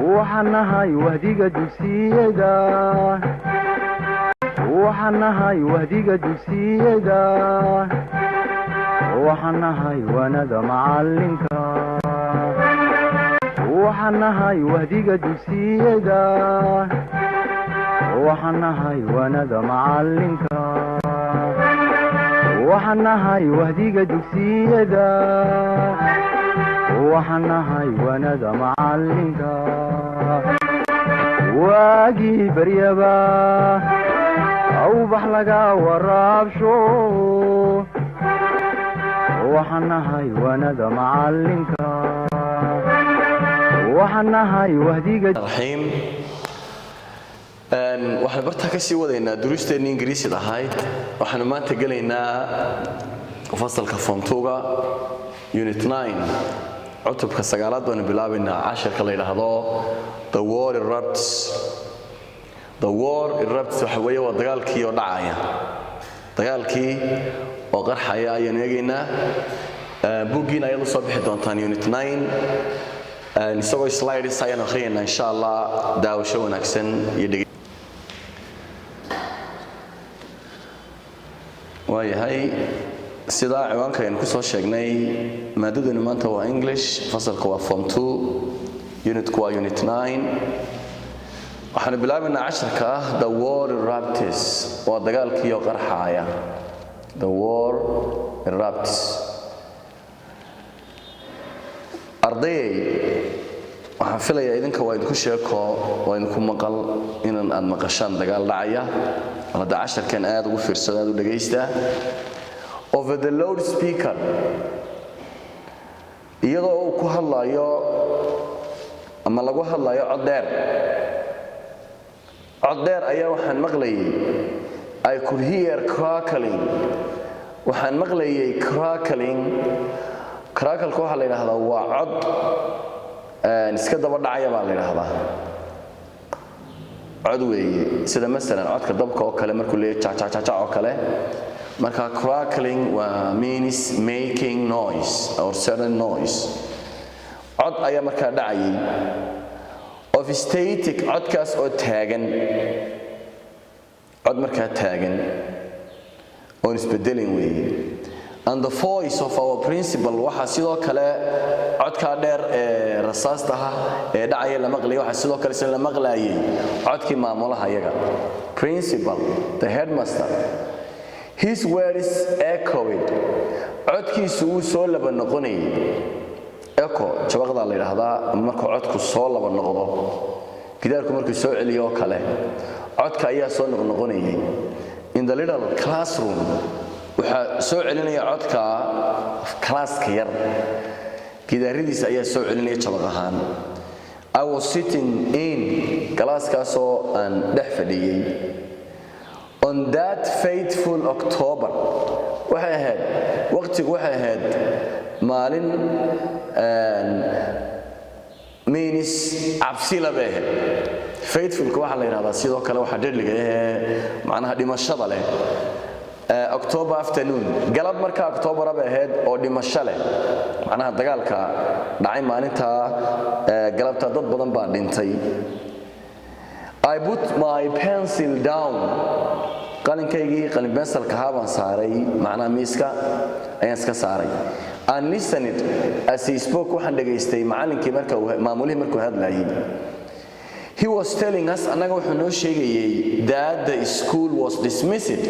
Waxaan nahay wahdiga dugsiyada. Waxaan nahay wahdiga dugsiyada. Waxaan nahay waanada macalinka. Waxaan nahay wahdiga dugsiyada. Waxaan nahay waanada macalinka. Waxaan nahay wahdiga dugsiyada. Waxaan nahay waanada macalinka. Waagii baryaba, awbax laga waraabsho. Waxaan nahay waanada macalinka. Waxaan nahay wahdiga Raxiim. Waxaan bartaa ka sii wadaynaa duruusteenni Ingiriisida ahayd. Waxaanu maanta gelaynaa fasalka form two-ga, unit 9, cutubka sagaalaad baanu bilaabaynaa, cashirka la yidhaahdo "The War Erupts". "The War Erupts" waxa weeye waa dagaalkii oo dhacaya, dagaalkii oo qarxaya ayaanu eegaynaa. Buuggiina ayaad usoo bixi doontaan unit 9, isagoo slides ayaan akhriyaynaa, insha Allah. Daawasho wanaagsan iyo dhege. Waayahay, sidaa ciwaanka aynu kusoo sheegnay, maadadani maanta waa English, fasalka waa form 2, unitku waa unit 9. Waxaanu bilaabaynaa casharka ah "The War Erupts", waa dagaalkii oo qarxaaya. "The War Erupts". Ardayay, waxaan filayaa idinka waa idinku sheeko, waa idinku maqal inan aad maqashaan dagaal dhacaya. Bal hadda casharkan aad ugu fiirsado, aad u dhagaysta. Over the loud speaker, iyadoo uu ku hadlayo ama lagu hadlayo cod dheer, cod dheer ayaa waxaan maqlayay. I could hear crackling, waxaan maqlayay crackling. Crackleka waxaa la yidhaahdaa waa cod iska daba dhacaya baa la yidhaahdaa, cod weeye, sida masalan codka dabka oo kale markuu leeyahay jajajajac oo kale. Marka crackling waa means making noise or certain noise. Cod ayaa markaa dhacayay of static, codkaas oo taagan, cod markaa taagan oon isbedelin weeye. And the voice of our principal, waxaa sidoo kale codkaa dheer ee rasaastaha ee dhacaya la maqlayay, waxaa sidoo kale isna la maqlaayay codkii maamulaha iyaga, principal, the headmaster. His words echoed, codkiisu wuu soo laba noqonayay. Echo jabaqdaa la yidhaahdaa, ama markuu codku soo laba noqdo, gidaarku markuu soo celiyo oo kale, codka ayaa soo noqnoqonayay. In the little classroom, waxaa soo celinaya codka classka yar gidaaradiisa ayaa soo celinaya jabaq ahaan. I was sitting in, classkaasoo aan dhex fadhiyey. On that fateful October, waxay ahayd waqtigu, waxay ahayd maalin means cabsila bay ahayd. Fatefulka waxaa la yidhahdaa sidoo kale waxaa dhedliga ahee macnaha dhimashada leh. October afternoon, galab markaa Octobera bay ahayd oo dhimasho leh, macnaha dagaalka dhacay maalinta galabta dad badan baa dhintay. I put my pencil down, qalinkaygii, qalin bensalka ahaa baan saaray, macnaha miiska ayaan iska saaray, and listened as he spoke, waxaan dhegaystay macallinkii marka uu, maamulihii markuu hadlayay. He was telling us, annaga wuxuu noo sheegayay, that the school was dismissed,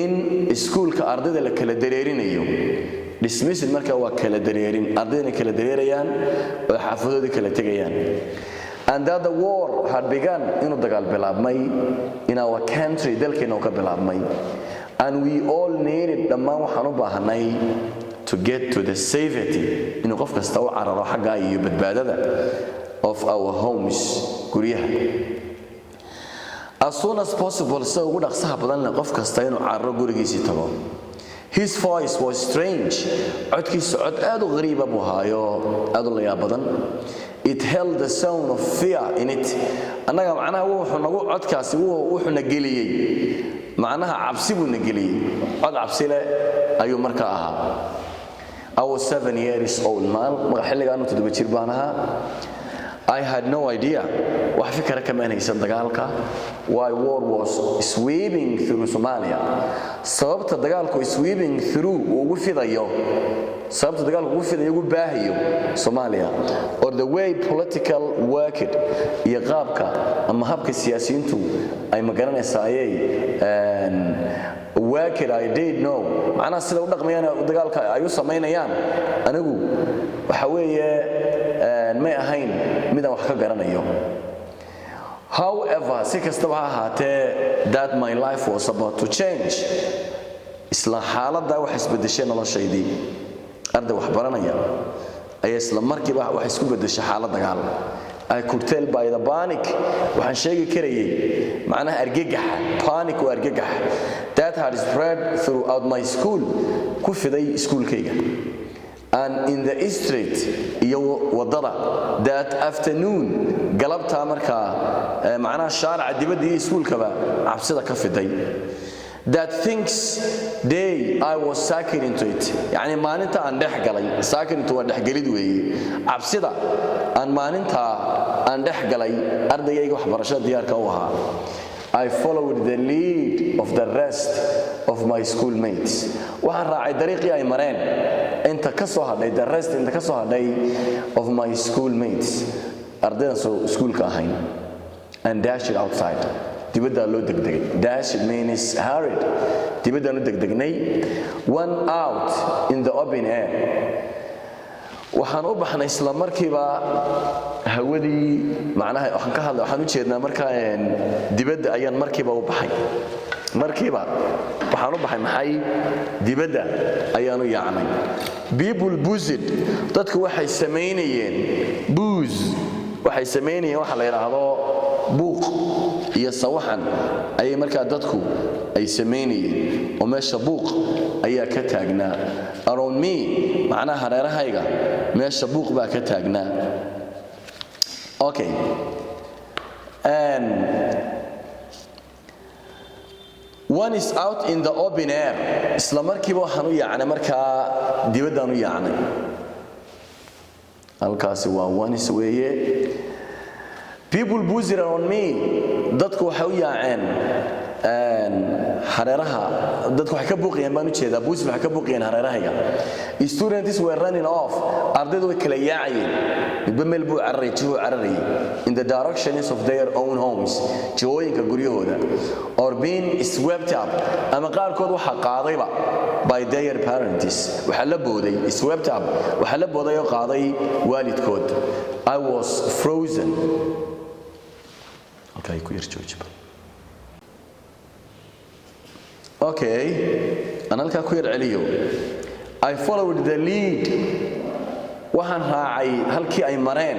in iskuulka ardayda la kala dareerinayo. Dismissed marka waa kala dareerin, ardaydana kala dareerayaan oo xaafadoodii kala tegayaan. And that the war had begun, inuu dagaal bilaabmay, in our country, dalkeena uu ka bilaabmay. And we all needed, dhammaan waxaan u baahanay, to get to the safety, inuu qof kasta u cararo xagga iyo badbaadada, of our homes, guryaha, as soon as possible, sida ugu dhaqsaha badan leh qof kasta inuu cararo, gurigiisii tago. His voice was strange, codkiisu cod aad u qariiba buu haayo, aad u layaab badan. It held the sound of fear in it. Annaga macnaha wuxuu nagu, codkaasi wuxuuna geliyey macnaha cabsi buu na geliyey, cod cabsi leh ayuu markaa ahaa. I was 7 years old, maal xilligaanu 7 jir baan ahaa. I had no idea, wax fikra kama haysan dagaalka, why war was sweeping through Somalia, sababta dagaalku sweeping through uu ugu fidayo, sababta dagaalku ugu fidayo, ugu baahayo Soomaaliya, or the way political worked, iyo qaabka ama habka siyaasiyiintu ay magaranaysaa ayay worked. I did know, macnaha sida u dhaqmayaan, dagaalka ay u samaynayaan, anigu waxa weeye may ahayn midaan wax ka garanayo. However, si kastaba ha ahaatee, that my life was about to change, isla xaaladdaa wax isbedeshay noloshaydii. Arday wax baranaya ayaa isla markiiba wax isku bedeshay xaalad dagaal. I could tell by the panic, waxaan sheegi karayay macnaha argagaxa, panic waa argagax, that had spread throughout my school, ku fiday iskuulkayga, and in the street, iyo wadada, that afternoon, galabtaa markaa, macnaha shaarica dibadda iyo iskuulkaba cabsida ka fiday, that things day I was sucked into it, yani maalinta aan dhex galay. Sucked into waa dhexgelid weeye. Cabsida aan maalinta aan dhex galay ardaygayga waxbarashada diyaarka u ahaa. I followed the lead of the rest of my schoolmates, waxaan raacay dariiqii ay mareen inta ka soo hadhay, the rest, inta ka soo hadhay, of my schoolmates, ardaydan soo iskuulka ahayn, and dashed outside, dibaddaa loo degdegay. Dash means hurried. Dibaddaan u degdegnay. One out in the open air, waxaan u baxnay isla markiiba hawadii. Macnaha waxaan ka hadlay, waxaan u jeednaa markaa dibadda ayaan markiiba u baxay. Markiiba waxaan u baxay maxay? Dibadda ayaan u yaacnay. People buzzed, dadku waxay samaynayeen, buzz, waxay samaynayeen waxa la yidhaahdo buuq iyo sawaxan ayay markaa dadku ay samaynayeen, oo meesha buuq ayaa ka taagnaa. Around me, macnaha hareerahayga, meesha buuq baa ka taagnaa. Okay, and one is out in the open air, isla markiiba waxaan u yaacnay markaa dibaddaan u yaacnay. Halkaasi waa one is weeye. People buzzing on me, dadku waxay u yaaceen hareeraha, dadku waxay ka buuqayeen baan u jeedaa, buzz, waxay ka buuqayeen hareerahayga. Students were running off, ardaydu way kala yaacayeen, midba meel buu cararayay, jihuu cararayay, in the directions of their own homes, jihooyinka guryahooda, or being swept up, ama qaarkood waxaa qaadayba, by their parents, waxaa la booday, swept up, waxaa la booday oo qaaday waalidkood. I was frozen. Halkaa ku yar joojiba. Okay, aan halkaa ku yar celiyo. I followed the lead, waxaan raacay halkii ay mareen,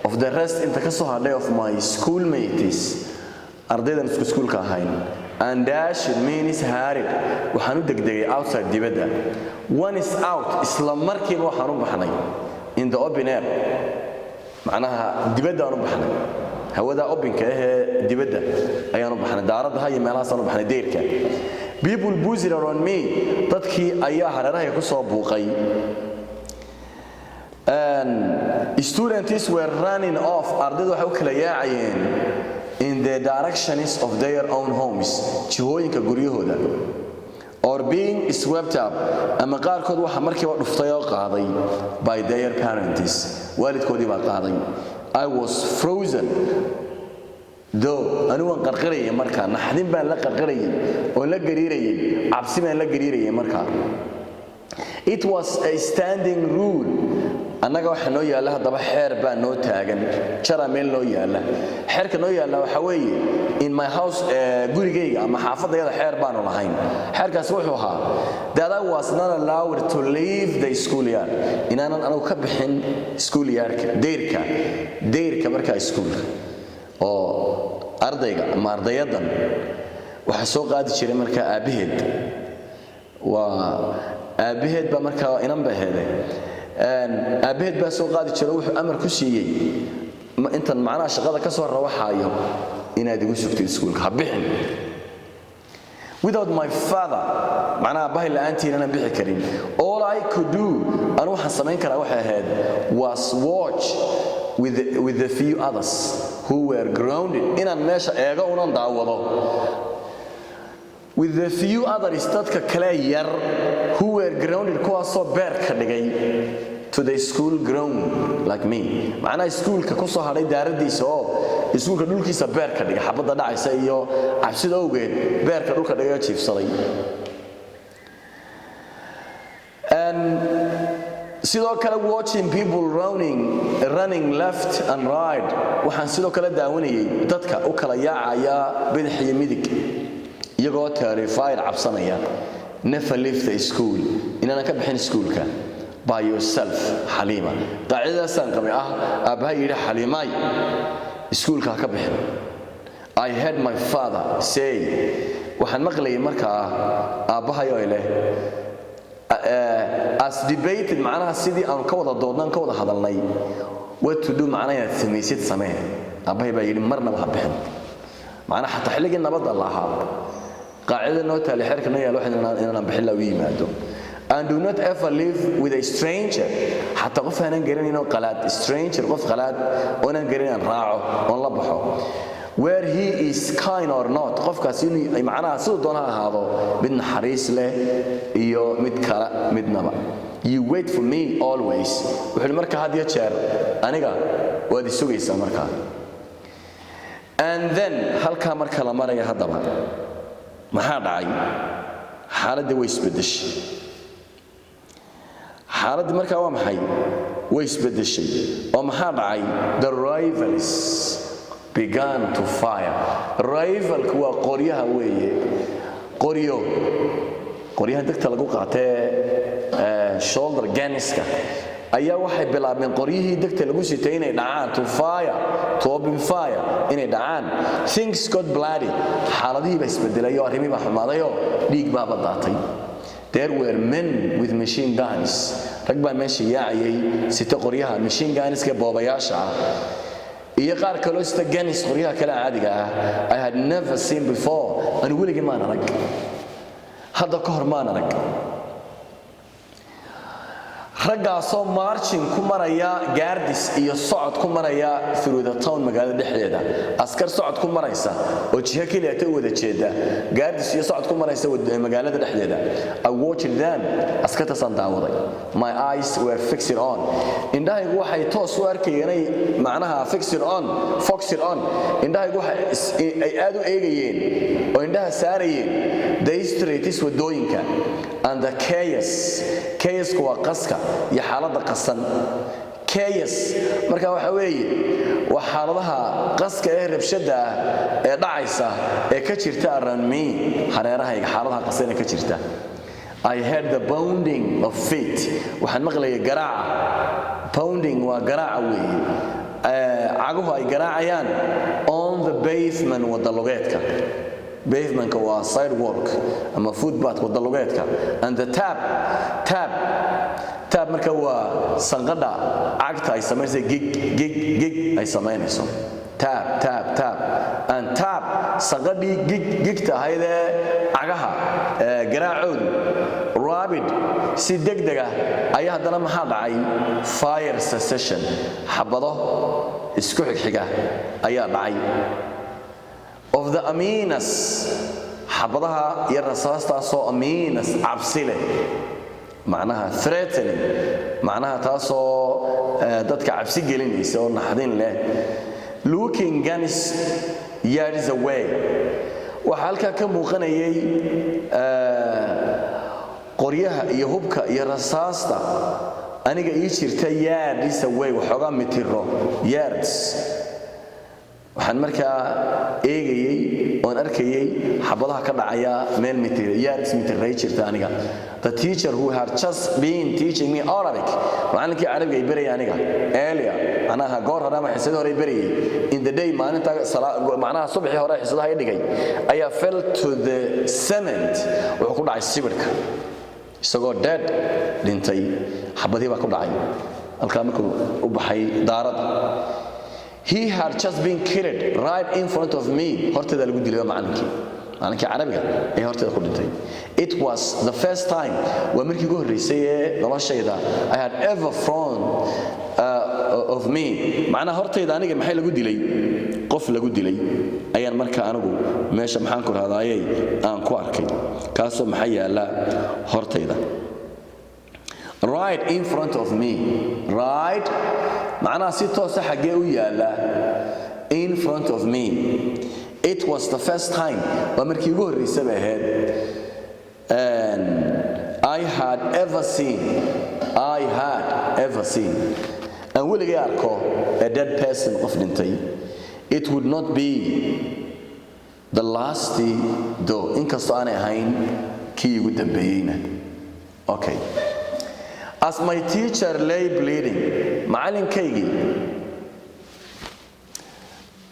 of the rest, inta ka soo hadhay, of my schoolmates, ardaydan isku iskuulka ahayn, and dash means hurried, waxaan u degdegay, outside, dibadda. One is out, isla markiiba waxaan u baxnay, in the open air, macnaha dibadda aan u baxnay, hawada openka ahee dibadda ayaan u baxnay, daaraddaha iyo meelahaasaan u baxnay, deyrka. People buzzing around me, dadkii ayaa hareerahay ku soo buuqay. Students were running off, ardaydu waxay u kala yaacayeen, in the directions of their own homes, jihooyinka guryahooda, or being swept up, ama qaarkood waxa markiiba dhuftay oo qaaday, by their parents, waalidkoodii baa qaaday. I was frozen though, anigu waan qarqarayay markaa, naxdin baan la qarqarayay oo la gariirayay, cabsi baan la gariirayay markaa. It was a standing rule, annaga waxa noo yaalla haddaba xeer baa noo taagan, jara meel noo yaalla. Xeerka noo yaalla waxaa weeye, in my house, gurigayga ama xaafadayada, xeer baanu lahayn. Xeerkaasi wuxuu ahaa that I was not allowed to leave the schoolyard, inaanan anigu ka bixin schoolyardka, deyrka, deyrka markaa iskuulka. Oo ardayga ama ardayadan waxaa soo qaadi jiray markaa aabbaheed, waa aabbaheed baa markaa, inan ba heede, aabbaheed baa soo qaadi jiro. Wuxuu amar ku siiyey, intan macnaha shaqada ka soo rawaxaayo inaad igu sugtid iskuulka, ha bixin. Without my father, macnaha aabbahay la'aantiin inaan bixi karin. All I could do, anu waxaan samayn karaa waxay ahayd, was watch. with the few others who were grounded, inaan meesha eego unan daawado, with the few others, dadka kale yar, who were grounded, kuwaasoo beerka dhigay, to the school ground like me, macnaha iskuulka ku soo hadhay daaradiisa oo iskuulka dhulkiisa beerka dhigay, xabadda dhacaysa iyo cabsida awgeed beerka dhulka dhigay oo jiifsaday. Sidoo kale, watching people running left and right, waxaan sidoo kale daawanayay dadka u kala yaacaya bidix iyo midig iyagoo terrified, cabsanaya. Never leave the school, inaanan ka bixin iskuulka, by yourself, Xaliima. Qaacidadaasaan qabay ah aabbaha yidhi, "Xaliimaay, iskuulka ha ka bixin," I heard my father say. Waxaan maqlayay markaa aabbahay oo leh, as debated, macnaha sidii aanu ka wada doodnaan, ka wada hadalnay, what to do, macnaha inaad samaysid samee. Aabbahay baa yidhi, "Marnaba ha bixin." Macnaha xataa xilligii nabadda la ahaa, qaacidada noo taali, xeerka noo yaala, waxay inaanan bixin la u yimaado. And do not ever live with a stranger, xataa qof aanan garanayn oo qalaad, stranger, qof qalaad oonan garanayn aan raaco oon la baxo, where he is kind or not, qofkaas inuu macnaha siduu doona ha ahaado, mid naxariis leh iyo mid kale midnaba. You wait for me always, wuxuu marka had iyo jeer aniga waad i sugaysaa markaa. And then halkaa marka la maraya haddaba maxaa dhacay? Xaaladdii way isbeddeshay. Xaaladdii markaa waa maxay? Way isbeddeshay. Oo maxaa dhacay? The rifles began to fire. Rifle-ku waa qoryaha weeye, qoryo, qoryaha degta lagu qaatee, shoulder guns-ka ayaa waxay bilaabeen, qoryihii degta lagu sitay, inay dhacaan, to fire, to open fire, inay dhacaan. Things got bloody. Xaaladihii baa isbedelay oo arrimihii baa xumaadayoo dhiig baaba daatay. There were men with machine guns, rag baa meesha yaacayay sita qoryaha machine guns-ka, boobayaasha ah, iyo qaar kaloo sita guns, qoryaha kale caadiga ah, I had never seen before. Anu weligii maan arag, hadda ka hor maan arag. Raggaasoo marching ku maraya, gaardis iyo socod ku maraya, through the town, magaalada dhexdeeda. Askar socod ku maraysa oo jiho keliya ta u wada jeeda, gaardis iyo socod ku maraysa magaalada dhexdeeda. I watched them, askartaasaan daawaday. My eyes were fixed on, indhahaygu waxay toos u arkayeenay, macnaha fixed on, focused on, indhahaygu waxay ay aad u eegayeen oo indhaha saarayeen the streets, wadooyinka, and the chaos. Chaos-ku waa qaska iyo xaaladda qasan. Chaos marka waxa weeye waa xaaladaha qaska ee rabshada ah ee dhacaysa ee ka jirta around me, hareerahayga, xaaladaha qasan ee ka jirta. I heard the pounding of feet, waxaan maqlayay garaaca. Pounding waa garaaca weeye, caguhu ay garaacayaan, on the pavement, wada lugeedka. Pavement-ka waa sidewalk ama footpath, wada lugeedka. And the tap, tap, tap marka waa sanqadha cagta ay samaynayso, gig gig gig ay samaynayso, tap tap tap and tap, sanqadhii gig gigta ahayd ee cagaha garaacoodu. Rapid, si degdeg ah ayaa haddana maxaa dhacay? Fire succession, xabado isku xigxiga ayaa dhacay, of the ominous, xabadaha iyo rasaastaasoo ominous, cabsi leh, macnaha threatening, macnaha taasoo dadka cabsi gelinaysa oo naxdin leh. Looking guns yards away, waxaa halkaa ka muuqanayay qoryaha iyo hubka iyo rasaasta aniga ii jirta, yards away, waxoogaa mitiro, yards. Waxaan markaa eegayey oon arkayey xabadaha ka dhacaya meel mitir, yards, mitiray jirta aniga. The teacher who had just been teaching me Arabic, macallinkii carabiga ay barayay aniga, earlier, macnaha goor hore ama xisadii hore ay barayay, in the day, maalinta, macnaha subaxii hore xisadaha i dhigay, ayaa fell to the cement, wuxuu ku dhacay sibirka isagoo dead, dhintay. Xabadii baa ku dhacay halkaa markuu u baxay daaradda. He had just been killed right in front of me, horteeda lagu dilay macallinkii carabiga ee horteeda ku dhintay. It was the first time, waa markii ugu horreysay ee noloshayda, I had ever of me, macnaha hortayda aniga maxay lagu dilay, qof lagu dilay ayaan marka anigu meesha, maxaan ku rahdaayey, aan ku arkay, kaasoo maxaa yaala hortayda, right in front of me. Right macnaha si toosa xaggee u yaala? In front of me. It was the first time, waa markii ugu horreysay bay ahayd, and I had ever seen, I had ever seen, aan weligay arko, a dead person, qof dhintay. It would not be the last though, inkastoo aanay ahayn kii ugu dambeeyeyna. Okay. As my teacher lay bleeding, macalinkaygii,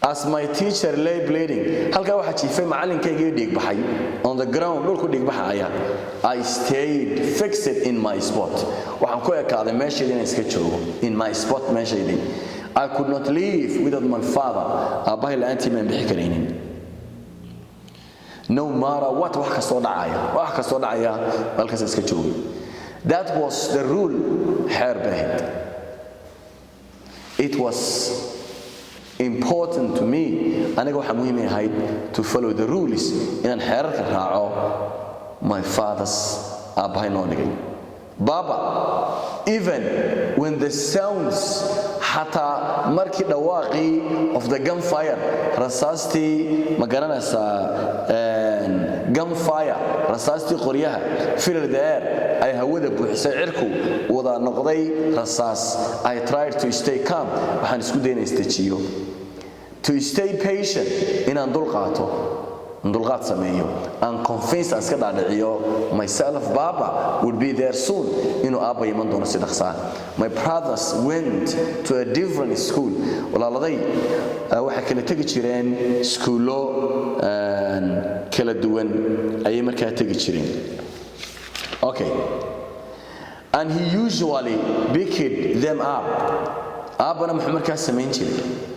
as my teacher lay bleeding, halkaa waxaa jiifay macalinkaygii dhiig baxay, on the ground, dhulku dhiig baxaya, I stayed fixed in my spot, waxaan ku ekaaday meeshaydii inaan iska joogo, in my spot, meeshaydii. I could not leave without my father, aabbahay la'aantii maan bixi karaynin, no matter what, wax kastoo dhacaya, wax kastoo dhacaya, halkaas iska joogay. That was the rule, xeer bay ahayd. It was important to me, aniga waxaa muhiim ahayd, to follow the rules, inaan xeerarka raaco, my father's, aabbahay noo dhigay. Baba, even when the sounds, xataa markii dhawaaqii, of the gunfire, rasaastii, ma garanaysaa, gunfire, rasaastii qoryaha, filled the air, ay hawada buuxisay, cirku wada noqday rasaas, I tried to stay calm, waxaan isku dayna istajiyo, to stay patient, inaan dul qaato, dulqaad sameeyo, and convince, aan iska dhaadhiciyo, myself Baba would be there soon, inuu aabba iman doono si dhaqsaa. My brothers went to a different school, walaaladay waxay kala tegi jireen iskuullo kala duwan ayay markaa tegi jireen. Okay. And he usually picked them up, aabbana muxuu markaa samayn jiray?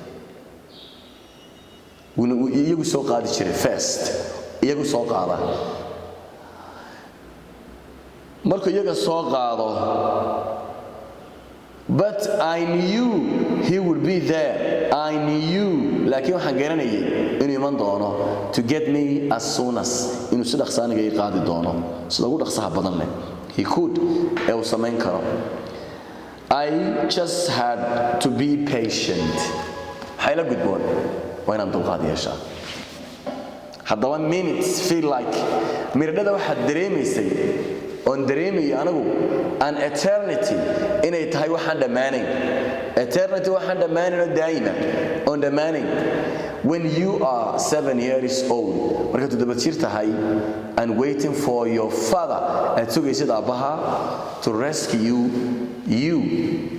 Iyagu soo qaadi jiray first, iyagu soo qaada. Markuu iyaga soo qaado, but I knew he would be there, I knew, laakiin waxaan garanayay inuu iman doono, to get me as soon as, inuu si dhaqsa aniga ii qaadi doono, sida ugu dhaqsaha badan leh, he could, ee uu samayn karo. I just had to be patient. Maxay la gudboon? Waa inaan dulqaad yeeshaa. Haddaba minutes feel like, miridhada waxaad dareemaysay oon dareemayay anigu, an eternity, inay tahay waxaan dhammaanayn, eternity, waxaan dhammaanayn oo daa'ima oon dhammaanayn. When you are 7 years old, markaad 7 jir tahay, and waiting for your father, aad sugaysid aabbaha, to rescue you,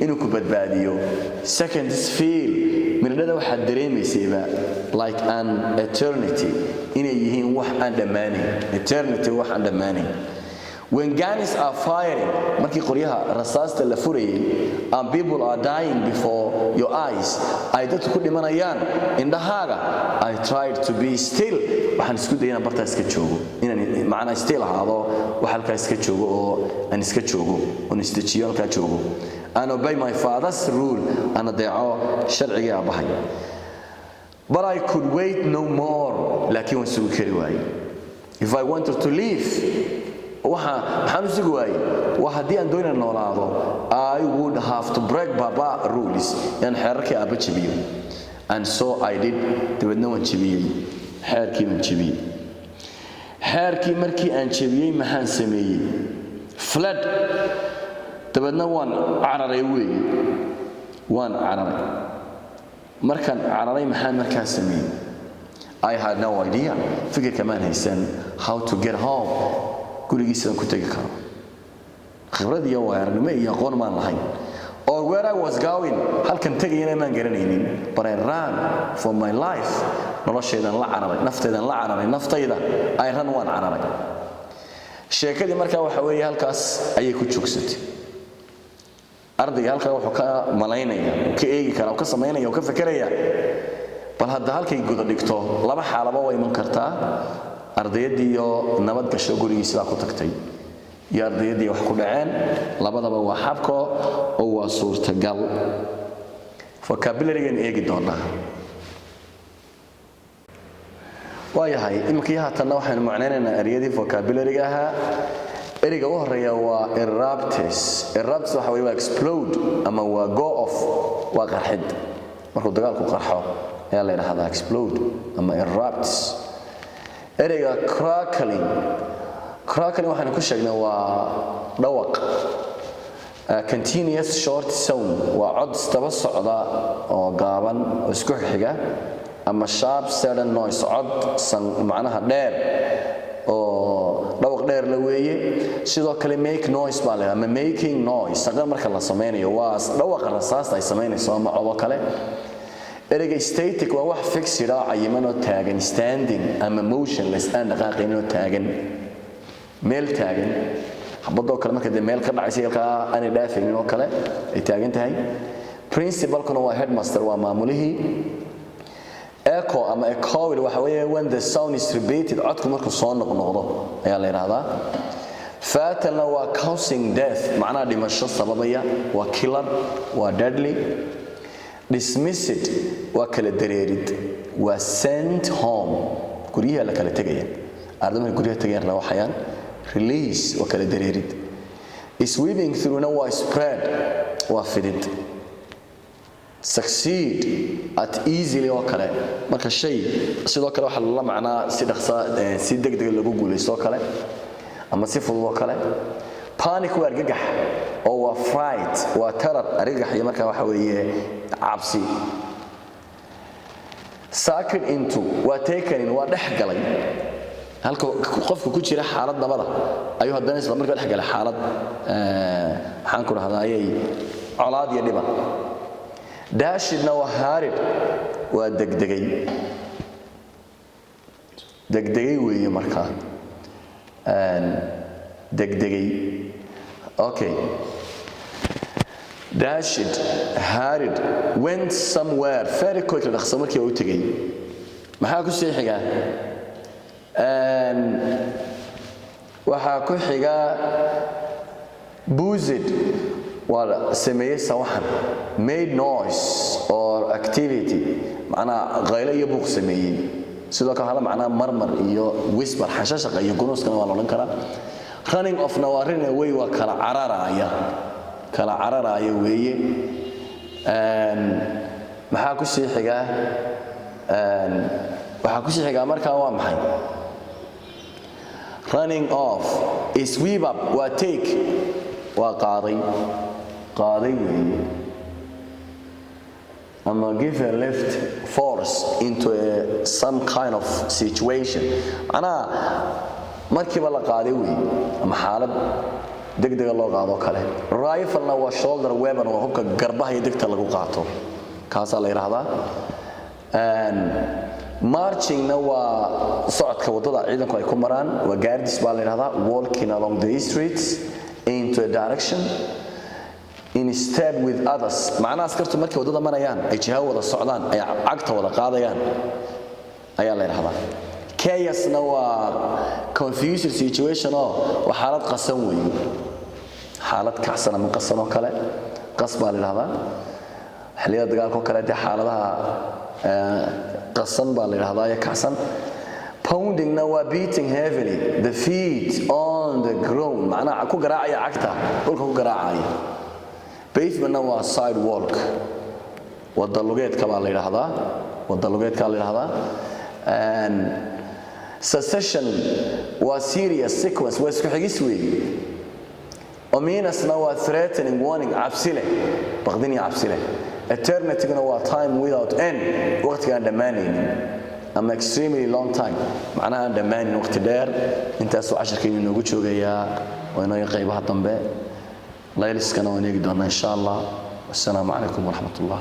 inuu ku badbaadiyo, seconds feel, miridhada waxaad dareemaysayba, like an eternity, inay yihiin wax aan dhammaanayn, eternity, wax aan dhammaanayn. When guns are firing, markii qoryaha rasaasta la furayay, and people are dying before your eyes, ay dadku ku dhimanayaan indhahaaga, I tried to be still, waxaan isku dayay inaan bartaa iska joogo, inaan macnaa still ahaado, wax halkaa iska joogo oo aan iska joogo oon isdejiyo, halkaa joogo, and obey my father's rule, aan adeeco sharcigii aabbahay. But I could wait no more, laakiin waan sugi kari waayey. If I wanted to live, waxa maxaan u sugi waayey waa haddii aan doonay noolaado, I would have to break Baba rules, inaan xeerarkii aabba jabiyo. And so I did, dabeedna waan jabiyey xeerkii, baan jabiyey xeerkii. Markii aan jabiyey maxaan sameeyey? Fled, dabeedna waan cararay weeye, waan cararay. Markaan cararay maxaan markaa sameeyey? I had no idea, fikirka maan haysan, how to get home, gurigiisaan ku tegi karo. Khibrad iyo waayo-aragnimo iyo aqoon maan lahayn, or where I was going, halkan tegayana maan garanaynin. But I ran for my life, noloshaydan la cararay, naftaydan la cararay, naftayda. I ran, waan cararay. Sheekadii markaa waxa weeye halkaas ayay ku joogsatay. Ardayga halkaa wuxuu ka malaynaya, uu ka eegi karaa, uu ka samaynaya, uu ka fekeraya, bal hadda halkay guda dhigto. Laba xaalaba way iman kartaa: ardayaddii oo nabad gasho, gurigii sidaa ku tagtay, iyo ardayaddii wax ku dhaceen. Labadaba waa xabko oo waa suurtagal. Vocabulary-gan eegi doonaa. Waayahay, iminkii haatanna waxaynu macnaynaynaa ereyadii vocabulary-ga ahaa. Ereyga u horeeya waa erupts. Erupts waxa weeye waa explode ama waa go off, waa qarxid. Markuu dagaalku qarxo ayaa la yidhaahdaa explode ama erupts. Ereyga crackling, crackling waxaynu ku sheegnay waa dhawaq, continuous short sound, waa cod isdaba socda oo gaaban oo isku xiga, ama sharp sudden noise, cod san macnaha dheer oo dhawaq dheer la weeye. Sidoo kale make noise baa la, ama making noise, saqar marka la sameynayo, waa dhawaqa rasaasta ay samaynayso ama codo kale. Ereyga static waa wax fixed ah, cayiman oo taagan, standing ama motionless, aan dhaqaaqaynin oo taagan, meel taagan. Xabadoo kale marka dee meel ka dhacaysa, halkaa aanay dhaafaynin oo kale ay taagan tahay. Principalkuna waa headmaster, waa maamulihii. Echo ama echoing waxa weeye when the sound is repeated, codku markuu soo noqnoqdo ayaa la yidhaahdaa. Fatalna waa causing death, macnaha dhimasho sababaya, waa killer, waa deadly. Dismissed waa kala dareerid, waa sent home, guryaha la kala tegaya, arday markay guryaha tegayaan rawaxayaan. Release waa kala dareerid. Sweeping throughna waa spread, waa fidid. Succeed at easily oo kale, marka shay sidoo kale waxaa lala macnaa si dhaqsa, si degdega lagu guulaysto oo kale ama si fudud oo kale. Panic waa argagax oo waa fright, waa terror, argagax iyo markaa waxa weeye cabsi. Sucked into waa taken in, waa dhex galay. Halka qofka ku jira xaalad nabada ayuu haddana isla markaa dhex galay xaalad, maxaan ku dhahdaa, ayay colaad iyo dhiba. Dashedna waa hurried, waa degdegay, degdegay weeye markaa, degdegay. Okay, dashed, hurried, went somewhere very quickly, dhaqso markii uu tegay. Maxaa ku sii xiga? Waxaa ku xiga buzzed, waa sameeyey sawaxan, made noise or activity, macnaha qaylo iyo buuq sameeyey. Sidoo kale hala macnaha marmar iyo whisper, xashashaqa iyo gunuuskana waa la odhan karaa. Running offna waa run away, waa kala cararaaya, kala cararaaya weeye. Maxaa ku sii xigaa? Waxaa ku sii xigaa markaa waa maxay? Running off. Sweep up waa take, waa qaaday, qaaday weeye, ama give a lift, force into a, some kind of situation, macnaha markiiba la qaaday weeye ama xaalad degdega loo qaado kale. Riflena waa shoulder weapon, waa hubka garbaha iyo degta lagu qaato, kaasaa la yidhaahdaa. Marchingna waa socodka waddada ciidanku ay ku maraan, waa gaardis baa la yidhahdaa, walking along the streets into a direction in step with others, macnaha askartu markay waddada marayaan ay jiha wada socdaan, ay cagta wada qaadayaan ayaa la yidhahdaa. Chaosna waa confused situation oo waa xaalad qasan weeye, xaalad kacsan ama qasan oo kale, qas baa la yidhahdaa. Xilliyada dagaalka oo kale dee xaaladaha qasan baa la yidhahdaa iyo kacsan. Poundingna waa beating heavily the feet on the ground, macnaha ku garaacaya cagta dhulka ku garaacaya. Pavementna waa sidewalk, wada lugeedka baa la yidhaahdaa, wada lugeedka la yidhahdaa. Succession waa series, sequence, waa isku xigis weeye. Ominousna waa threatening, warning, cabsi leh, baqdin iyo cabsi leh. Eternityguna waa time without end, waqtiga aan dhammaanaynin, ama extremely long time, macnaha aan dhammaanin, waqti dheer. Intaasuu casharkaynu inoogu joogayaa, waa inoo qaybaha dambe. Layliskana waan eegi doonaa insha Allah. Wassalaamu calaykum waraxmat ullah.